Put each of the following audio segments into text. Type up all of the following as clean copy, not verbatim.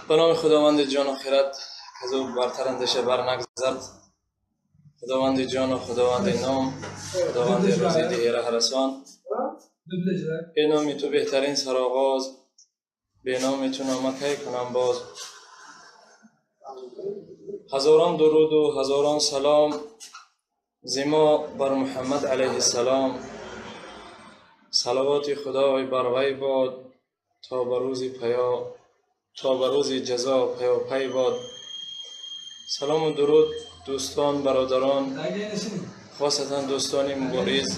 Ба номи Худованди ҷону хирад, казу бартар андеша бар нагзард. Худованди ҷону Худованди ном, Худованди рӯзи диҳи раҳрасон. Бе номи ту беҳтарин сароғоз, бе номи ту нома кай кунам боз. Ҳазорон дуруду ҳазорон салом зи мо бар Муҳаммад алайҳиссалом. Салавоти Худой бар вай бод, то ба рӯзи паё, то ба рӯзи ҷазо паёпай бод. Салому дуруд, дӯстон, бародарон, хосатан дӯстони мубориз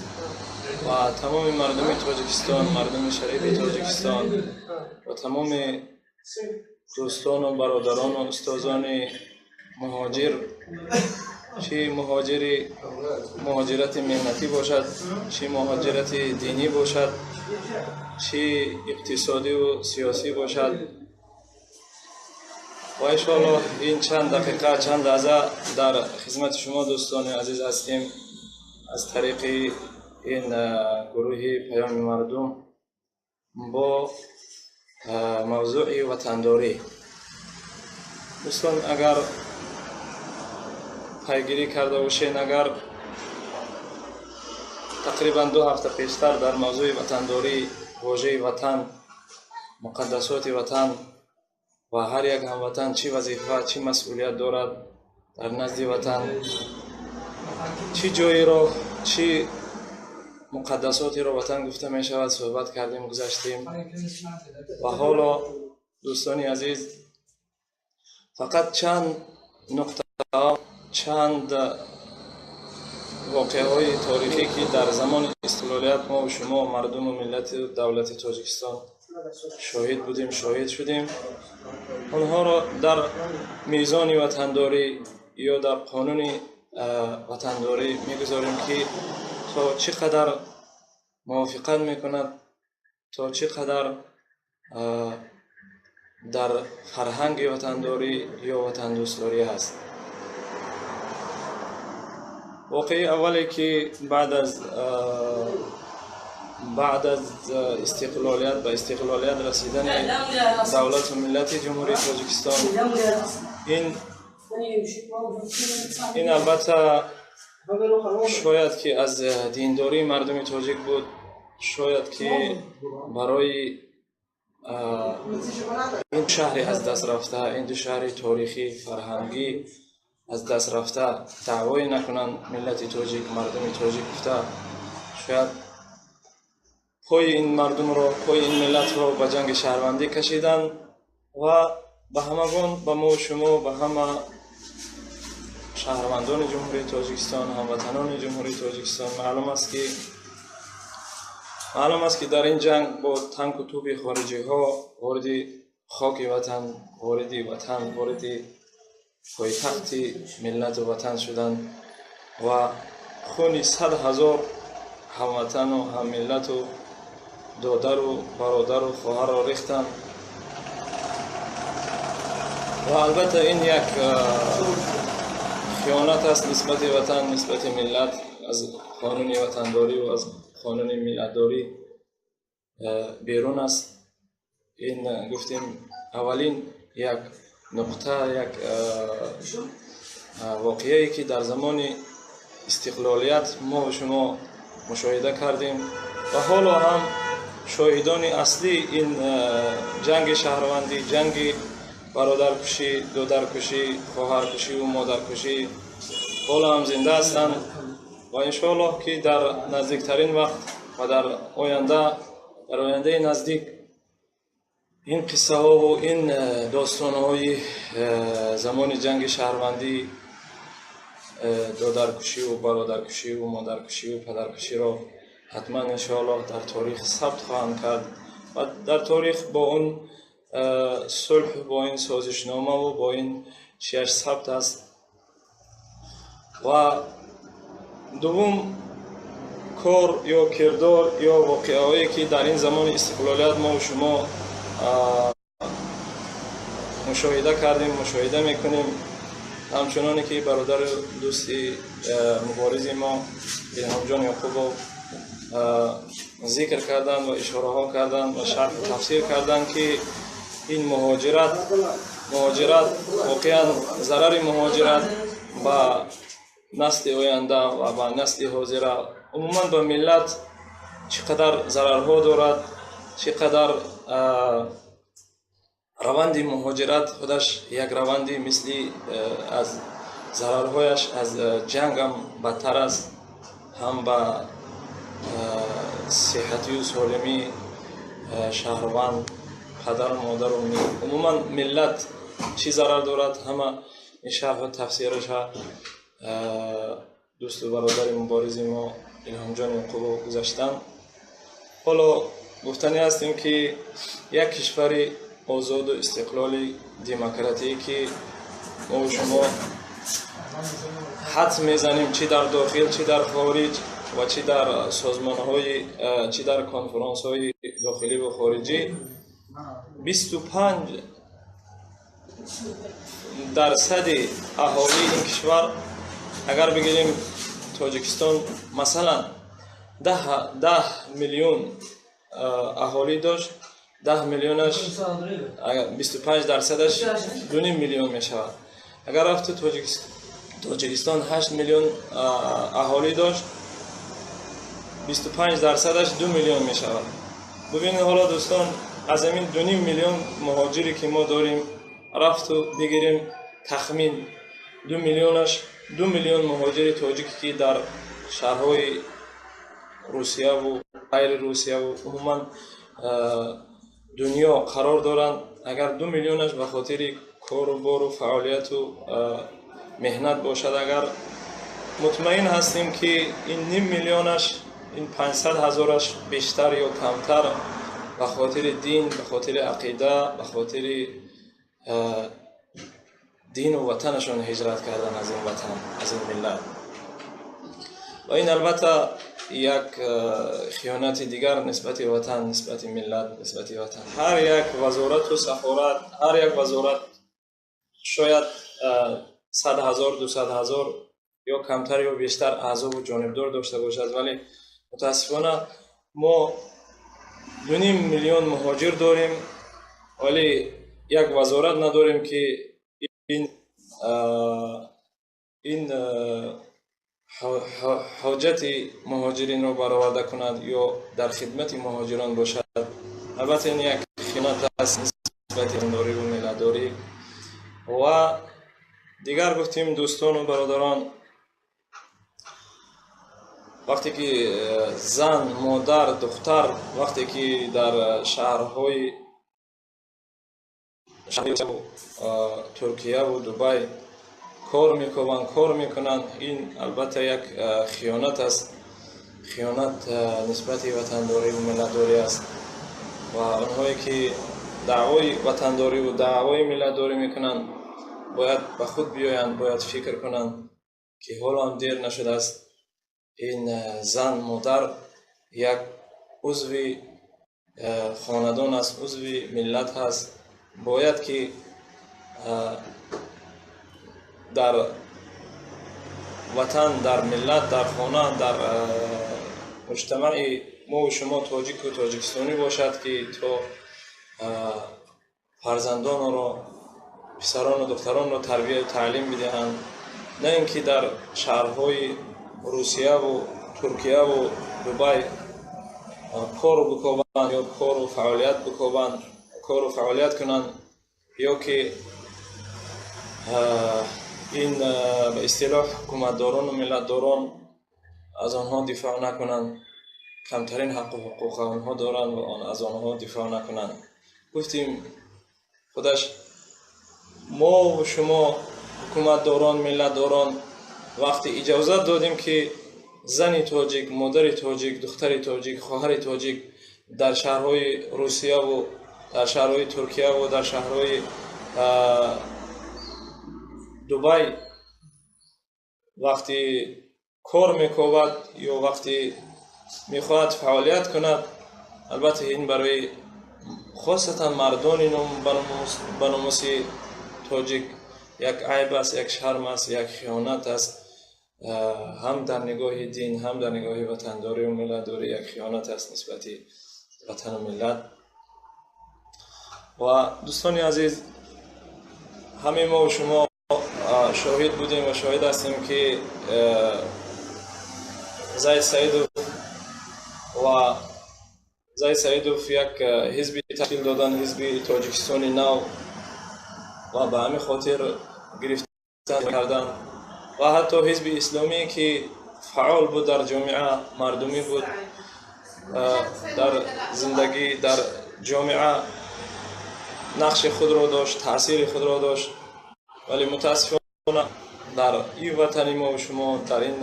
ва тамоми мардуми Тоҷикистон, мардуми шарифи Тоҷикистон ва тамоми дӯстону бародарону устозони муҳоҷир, чӣ муҳоҷири муҳоҷирати меҳнатӣ бошад, чӣ муҳоҷирати динӣ бошад, чӣ иқтисодиву сиёсӣ бошад. Ва иншоаллоҳ ин чанд дақиқа, чанд лаҳза дар хизмати шумо, дӯстони азиз, ҳастем аз тариқи ин гурӯҳи Паёми мардум бо мавзӯи ватандорӣ. Дӯстон, агар пайгирӣ карда бошед, агар тақрибан 2 ҳафта пештар дар мавзӯи ватандорӣ, вожаи ватан, муқаддасоти ватан ва ҳар як ҳамватан чӣ вазифа, чӣ масъулият дорад дар назди ватан, чӣ ҷоеро, чӣ муқаддасотеро ватан гуфта мешавад, суҳбат кардем, гузаштем. Ва ҳоло, дӯстони азиз, фақат чанд нуқтаҳо, чанд воқеаҳои торихӣ, ки дар замони истиқлолият мо шумо, мардуму миллати давлати Тоҷикистон, шоҳид будем, шоҳид шудем, онҳоро дар мезони ватандорӣ ё дар қонуни ватандорӣ мегузорем, ки то чӣ қадар мувофиқат мекунад, то чӣ қадар дар фарҳанги ватандорӣ ё ватандӯстдорӣ ҳаст. Воқеаи аввале, ки баъд аз истиқлолият, ба истиқлолият расидани давлату миллати Ҷумҳурии Тоҷикистон, ин албатта шояд ки аз диндории мардуми тоҷик буд, шояд ки барои ин шаҳри аз даст рафта, ин ду шаҳри торихӣ, фарҳангӣ аз даст рафта даъвое накунанд миллати тоҷик, мардуми тоҷик гуфта, шояд пои ин мардумро, пои ин миллатро ба ҷанги шаҳрвандӣ кашиданд. Ва ба ҳамагон, ба мо шумо, ба ҳама шаҳрвандони Ҷумҳурии Тоҷикистон, ҳамватанони Ҷумҳурии Тоҷикистон маълум аст, ки дар ин ҷанг бо танку тӯпи хориҷиҳо вориди хоки ватан, вориди ватан, вориди пойтахти миллату ватан шуданд ва хуни 100 000 ҳамватану ҳаммиллату додару бародару хоҳарро рехтанд. Ва албатта ин як хиёнат аст нисбати ватан, нисбати миллат, аз қонуни ватандорӣ ва аз қонуни миллатдорӣ берун аст. Ин гуфтем, аввалин як нуқта, як воқеае, ки дар замони истиқлолият мо шумо мушоҳида кардем ва ҳоло ҳам шоҳидони аслии ин ҷанги шаҳрвандӣ, ҷанги бародаркушӣ, додаркушӣ, хоҳаркушиву модаркушӣ ҳоло ҳам зинда ҳастанд. Ва иншоаллоҳ, ки дар наздиктарин вақт ва дар оянда, дар ояндаи наздик ин қиссаҳову ин достонҳои замони ҷанги шаҳрвандӣ, додаркушиву бародаркушиву модаркушиву падаркуширо ҳатман иншоаллоҳ дар торих сабт хоҳанд кард ва дар торих бо он сулҳ, бо ин созишномаву бо ин чияш сабт аст. Ва дуввум кор ё кирдор ё воқеаҳое, ки дар ин замони истиқлолият мо шумо мушоҳида кардем, мушоҳида мекунем, ҳамчуноне ки бародару дӯсти муборизи мо Илҳомҷон Ёқубов зикр карданд ва ишораҳо карданд ва шарҳу тафсир карданд, ки Ин муҳоҷират воқеан зарари муҳоҷират ба насли оянда ва ба насли ҳозира, умуман ба миллат чӣ қадар зарарҳо дорад, чӣ қадар раванди муҳоҷират худаш як раванди мисли аз зарарҳояш аз ҷангам бадтар аст, ҳам ба сиҳатию солимии шаҳрванд, падару модару умуман миллат чӣ зарар дорад, ҳама ин шарҳу тафсираша дӯсту бародари муборизи мо Илҳомҷон Ёқубов гузаштанд. Ҳоло гуфтанӣ ҳастем, ки як кишвари озоду истиқлоли демократӣ, ки мо шумо ҳадс мезанем, чӣ дар дохил, чӣ дар хориҷ ва чӣ дар созмонҳои, чӣ дар конференсҳои дохилӣ ва хориҷӣ, 25 дарсади аҳолии ин кишвар, агар бигирем, Тоҷикистон масалан 10 миллион аҳолӣ дошт, 10 миллионаш 25 дарсадаш 2,5 миллион мешавад. Агар рафту Тоҷикистон 8 миллион аҳолӣ дошт, 25 дарсадаш 2 миллион мешавад. Бубинед, ҳоло, дӯстон, аз ҳамин 2,5 миллион муҳоҷире, ки мо дорем, рафту бигирем, тахмин 2 миллионаш, 2 миллион муҳоҷири тоҷике, ки дар шаҳрҳои Русияву ғайри Русияву умуман дунё қарор доранд, агар 2 миллионаш ба хотири кору бору фаъолияту меҳнат бошад, агар мутмаин ҳастем, ки ин ним миллионаш, ин 500 ҳазораш бештар ё камтар ба хотири дин, ба хотири ақида, ба хотири дину ватанашон ҳиҷрат кардан аз ин ватан, аз ин миллат. Ва ин албатта як хиёнати дигар нисбати ватан, нисбати миллат, нисбати ватан. Ҳар як вазорату сафорат, ҳар як вазорат шояд 100 ҳазор, 200 ҳазор ё камтар ё бештар аъзову ҷонибдор дошта бошад, вале мутаассифона мо 2,5 миллион муҳоҷир дорем, вале як вазорат надорем, ки ин ҳоҷати муҳоҷиринро бароварда кунад ё дар хидмати муҳоҷирон бошад. Албатта, ин як хиёнат аст нисбати ватандориву миллатдорӣ. Ва дигар гуфтем, дӯстону бародарон, вақте ки зан, модар, духтар, вақте ки дар шаҳрҳои Туркияву Дубай кор мекобанд, кор мекунанд, ин албатта як хиёнат аст, хиёнат нисбати ватандориву миллатдорӣ аст. Ва онҳое, ки даъвои ватандориву даъвои миллатдорӣ мекунанд, бояд ба худ биёянд, бояд фикр кунанд, ки ҳоло ҳам дер нашудааст. Ин зан, модар як узви хонадон аст, узви миллат ҳаст, бояд ки дар ватан, дар миллат, дар хона, дар муҷтамаи мову шумо тоҷику тоҷикистонӣ бошад, ки то фарзандонро, писарону духтаронро тарбияю таълим бидиҳанд, на ин ки дар шаҳрҳои Русияву Туркияву Дубай кору бикобанд ё кору фаъолият бикобанд, кору фаъолият кунанд, ё ки ин ба истилоҳ ҳукуматдорону миллатдорон аз онҳо дифоъ накунанд, камтарин ҳаққу ҳуқуқа онҳо доранд ва аз онҳо дифоъ накунанд. Гуфтем, худаш мову шумо, ҳукуматдорон, миллатдорон, вақте иҷозат додем, ки зани тоҷик, модари тоҷик, духтари тоҷик, хоҳари тоҷик дар шаҳрҳои Русияву дар шаҳрҳои Туркияву дар шаҳрҳои Дубай вақте кор мекобад ё вақте мехоҳад фаъолият кунад, албатта, ин барои хосатан мардони ба номуси тоҷик як айб аст, як шарм аст, як хиёнат аст, ҳам дар нигоҳи дин, ҳам дар нигоҳи ватандорию миллатдорӣ як хиёнат аст нисбати ватану миллат. Ва, дӯстони азиз, ҳамаи мо шумо шоҳид будем ва шоҳид ҳастем, ки Зайд Саидов ва Зайд Саидов як ҳизби ташкил додан, Ҳизби Тоҷикистони Нав, ва ба ҳамин хотир гирифтан кардан. Ва ҳатто Ҳизби Исломӣ, ки фаъол буд дар ҷомеа, мардумӣ буд, дар зиндагӣ дар ҷомеа нақши худро дошт, таъсири худро дошт, вале мутаассифона дар ин ватани мо шумо, дар ин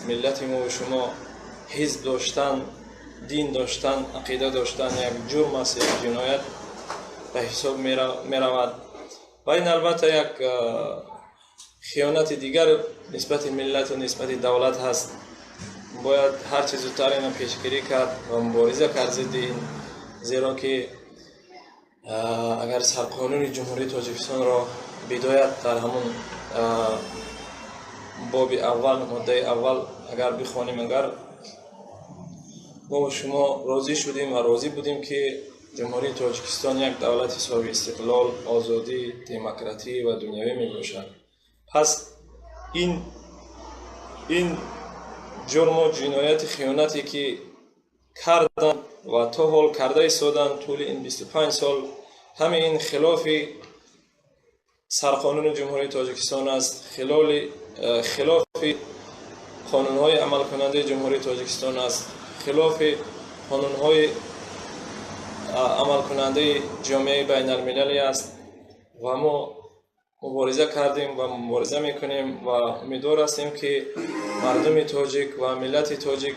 миллати мо шумо ҳизб доштан, дин доштан, ақида доштан як ҷурм аст, як ҷиноят ба ҳисоб меравад. Ва ин албатта як хиёнати дигар нисбати миллату нисбати давлат ҳаст. Бояд ҳарчи зудтар ина пешгирӣ кард ва мубориза кард зидди ин, зеро ки агар Сарқонуни Ҷумҳурии Тоҷикистонро бидоят, дар ҳамун боби аввал, моддаи аввал агар бихонем, агар мо шумо розӣ шудем ва розӣ будем, ки Ҷумҳурии Тоҷикистон як давлати соҳиби истиқлол, озодӣ, демократӣ ва дунявӣ мебошад, пас ин ҷурму ҷинояти хиёнате, ки карданд ва то ҳол карда истоданд тӯли ин 25 сол, ҳамаи ин хилофи Сарқонуни Ҷумҳурии Тоҷикистон аст, хилофи қонунҳои амалкунандаи Ҷумҳурии Тоҷикистон аст, хилофи қонунҳои амалкунандаи ҷомеаи байналмилалӣ аст. Ва мо мубориза кардем ва мубориза мекунем ва умедвор ҳастем, ки мардуми тоҷик ва миллати тоҷик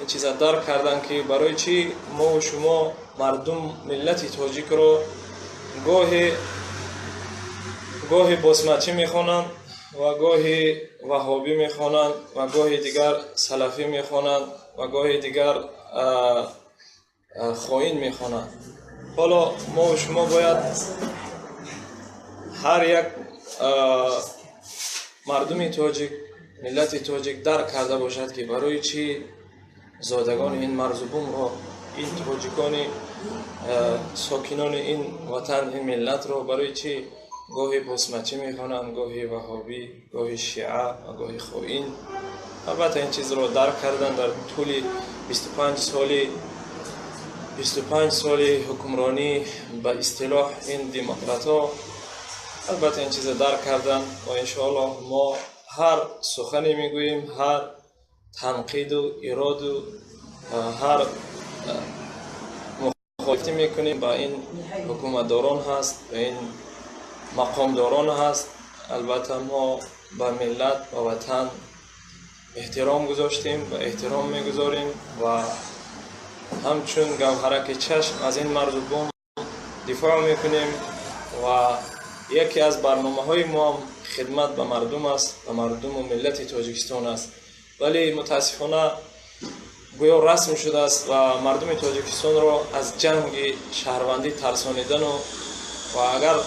ин чиза дарк карданд, ки барои чӣ мову шумо мардум, миллати тоҷикро гоҳе босмачӣ мехонанд ва гоҳе ваҳобӣ мехонанд ва гоҳи дигар салафӣ мехонанд ва гоҳи дигар хоин мехонанд. Ҳоло мову шумо бояд ҳар як мардуми тоҷик, миллати тоҷик дарк карда бошад, ки барои чӣ зодагони ин марзубумро, ин тоҷикони сокинони ин ватан, ин миллатро барои чӣ гоҳе босмачӣ мехонанд, гоҳе ваҳобӣ, гоҳе шиа ва гоҳе хоин. Албатта, ин чизро дарк кардан дар тӯли 25 соли, 25 соли ҳукмронӣ ба истилоҳ ин демократҳо, албатта, ин чизро дарк кардан. Ва иншоаллоҳ мо ҳар сухане мегӯем, ҳар танқиду ироду ҳар мухолифатӣ мекунем, ба ин ҳукуматдорон ҳаст, ба ин мақомдорон ҳаст. Албатта, мо ба миллат, ба ватан эҳтиром гузоштем ва эҳтиром мегузорем ва ҳамчун гавҳараки чашм аз ин марзу бум дифоъ мекунем. Ва яке аз барномаҳои мо ҳам хидмат ба мардум аст, ба мардуму миллати Тоҷикистон аст. Вале мутаассифона гӯё расм шудааст ва мардуми Тоҷикистонро аз ҷанги шаҳрвандӣ тарсонидану ва агар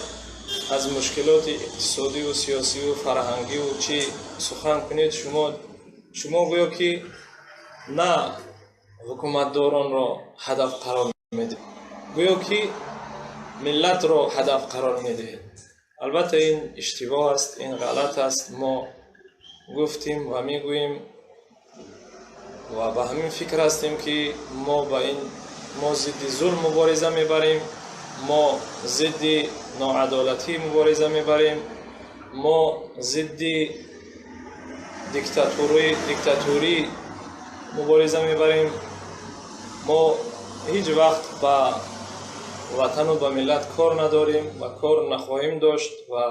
аз мушкилоти иқтисодиву сиёсиву фарҳангиву чӣ сухан кунед, шумо гӯё ки на ҳукуматдоронро ҳадаф қарор медиҳед, гӯё ки миллатро ҳадаф қарор медиҳед. Албатта, ин иштибоҳ аст, ин ғалат аст. Мо гуфтем ва мегӯем ва ба ҳамин фикр ҳастем, ки мо ба ин мо зидди зулм мубориза мебарем, мо зидди ноадолатӣ мубориза мебарем, мо зидди диктатурӣ мубориза мебарем. Мо ҳеҷ вақт ба ватану ба миллат кор надорем ва кор нахоҳем дошт. Ва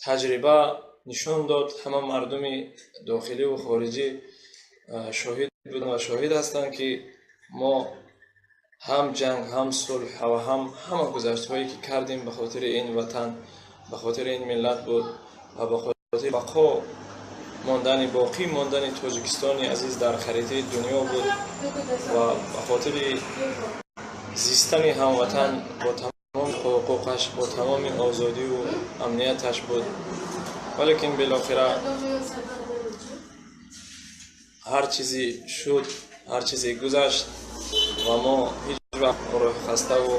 таҷриба нишон дод, ҳама мардуми дохиливу хориҷӣ шоҳид буданд ва шоҳид ҳастанд, ки мо ҳам ҷанг, ҳам сулҳ ва ҳам ҳама гузаштҳое, ки кардем, ба хотири ин ватан, ба хотири ин миллат буд ва ба хотири бақо мондани, боқӣ мондани Тоҷикистони азиз дар харитаи дунё буд ва ба хотири зистани ҳамватан бо тамоми ҳуқуқаш, бо тамоми озодиву амнияташ буд. Валекин билохира ҳар чизе шуд, ҳар чизе гузашт ва мо ҳеҷ Вақт рӯҳхаставу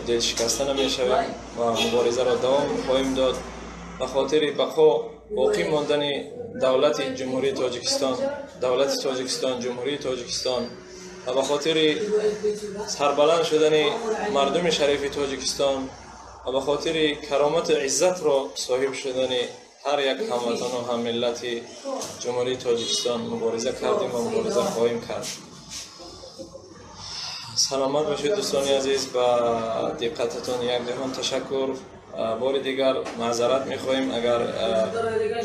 дилшикаста намешавем ва муборизаро давом хоҳем дод ба хотири бақо боқӣ мондани давлати Ҷумҳурии Тоҷикистон, давлати Тоҷикистон, Ҷумҳурии Тоҷикистон ва ба хотири сарбаланд шудани мардуми шарифи Тоҷикистон ва ба хотири каромату иззатро соҳиб шудани ҳар як ҳамватану ҳаммиллати Ҷумҳурии Тоҷикистон мубориза кардем ва мубориза хоҳем кард. Саломат бошед, дӯстони азиз, ба диққататон як ҷаҳон ташаккур. Бори дигар маъзарат мехоҳем, агар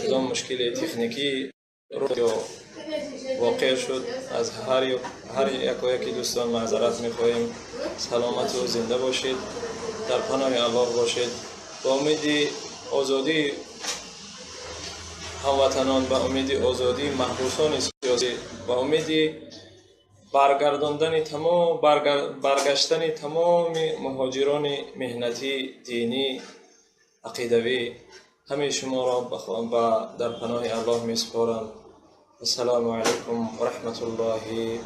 кудом мушкили техникӣ ё воқеъ шуд, аз ҳар якояки дӯстон маъзарат мехоҳем. Саломату зинда бошед, дар паноҳи Аллоҳ бошед. Ба умеди озодии ҳамватанон, ба умеди озодии маҳбусони сиёсӣ, ба умеди баргардондани тамом баргаштани тамоми муҳоҷирони меҳнатӣ, динӣ, ақидавӣ, ҳамаи шуморо ба дар паноҳи Аллоҳ месупорам. Ассалому алайкум ва раҳматуллоҳи.